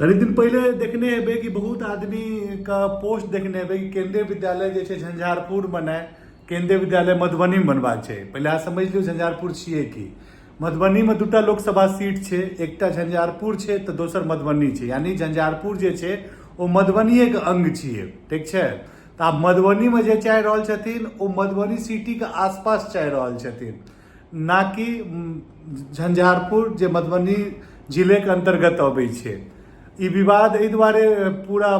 कनी दिन पहिले देखने हेबै कि बहुत आदमीके पोस्ट देखने हेबै कि केन्द्रीय विद्यालय जे छै झंझारपुरमे नहि, केन्द्रीय विद्यालय मधुबनीमे बनबाक छै। पहिले अहाँ समझि लियौ झंझारपुर छियै की। मधुबनीमे दूटा लोकसभा सीट छै, एकटा झंझारपुर छै तऽ दोसर मधुबनी छै, यानी झंझारपुर जे छै ओ मधुबनिएके अंग छियै, ठीक छै। तऽ आब मधुबनीमे जे चाहि रहल छथिन ओ मधुबनी सिटीके आसपास चाहि रहल छथिन, ना कि झंझारपुर जे मधुबनी जिलेके अन्तर्गत अबै छै। ई विवाद एहि दुआरे पूरा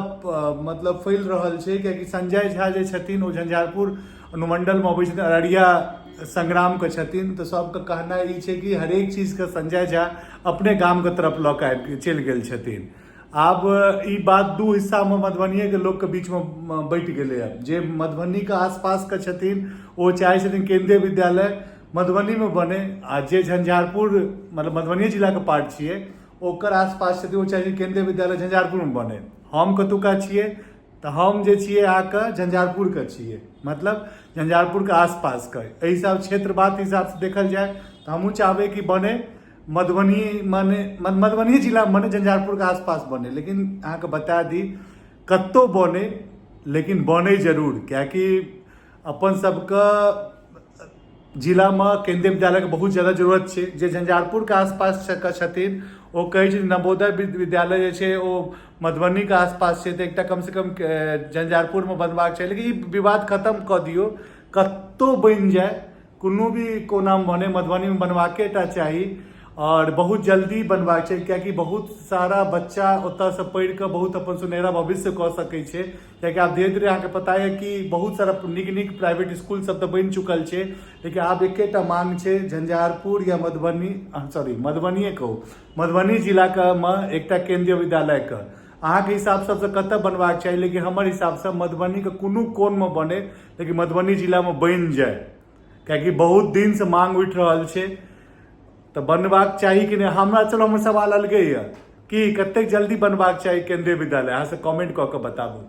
मतलब फैल रहल छै कियाकि संजय झा जे छथिन ओ झंझारपुर अनुमंडलमे अबै छथिन, अररिया संग्रामके छथिन। तऽ सबके कहनाइ ई छै कि हरेक चीजके संजय झा अपने गामके तरफ लऽ कऽ आबि चलि गेल छथिन। आब ई बात दू हिस्सामे मधुबनिएके लोकके बीचमे बँटि गेलैए। जे मधुबनीके आसपासके छथिन ओ चाहै छथिन केन्द्रीय विद्यालय मधुबनीमे बनै, आ जे झंझारपुर मतलब मधुबनिए जिलाके पार्ट छियै ओकर आसपास छथिन ओ चाहै छथिन केन्द्रीय विद्यालय झंझारपुरमे बनै। हम कतुका छियै तऽ हम जे छियै अहाँके झंझारपुरके छियै, मतलब झंझारपुरके आसपासके। एहि हिसाब क्षेत्रवाद हिसाबसँ देखल जाय तऽ हमहूँ चाहबै कि बनै मधुबनी, माने मधुबनी जिला माने झंझारपुरके आसपास बने। लेकिन अहाँके बता दी कतहु बने लेकिन बने जरूर, किएकि अपन सबके जिलामे केन्द्रीय विद्यालयके बहुत ज्यादा जरूरत छै। जे झंझारपुरके आसपास के छथिन ओ कहै छथिन नवोदय विद्यालय जे छै ओ मधुबनीके आसपास छै, तऽ एकटा कमसँ कम झंझारपुरमे बनबाक छै। लेकिन ई विवाद खतम कऽ दियौ, कतहु बनि जाय, कोनो भी कोनामे बने, मधुबनीमे बनबाके टा चाही आओर बहुत जल्दी बनबाक चाही, किएकि बहुत सारा बच्चा ओतऽसँ पढ़िकऽ बहुत अपन सुनहरा भविष्य कऽ सकै छै। किएकि आब धीरे धीरे अहाँके पता यऽ कि बहुत सारा नीक नीक प्राइवेट इसकुल सब तऽ बनि चुकल छै, लेकिन आब एकेटा मांग छै झंझारपुर या मधुबनी, सॉरी मधुबनिए कहू, मधुबनी जिलाके मे एकटा केन्द्रीय विद्यालयके। अहाँके हिसाब सबसँ कतऽ बनबाक चाही? लेकिन हमर हिसाबसँ मधुबनीके कोनो कोनमे बने लेकिन मधुबनी जिलामे बनि जाय, किएकि बहुत दिनसँ मांग उठि रहल छै तऽ बनबाक चाही कि नहि। हमरा चलो हमर सवाल अलगे यऽ कि कतेक जल्दी बनबाक चाही केन्द्रीय विद्यालय, अहाँ सब कमेंट कऽ कऽ बताबू।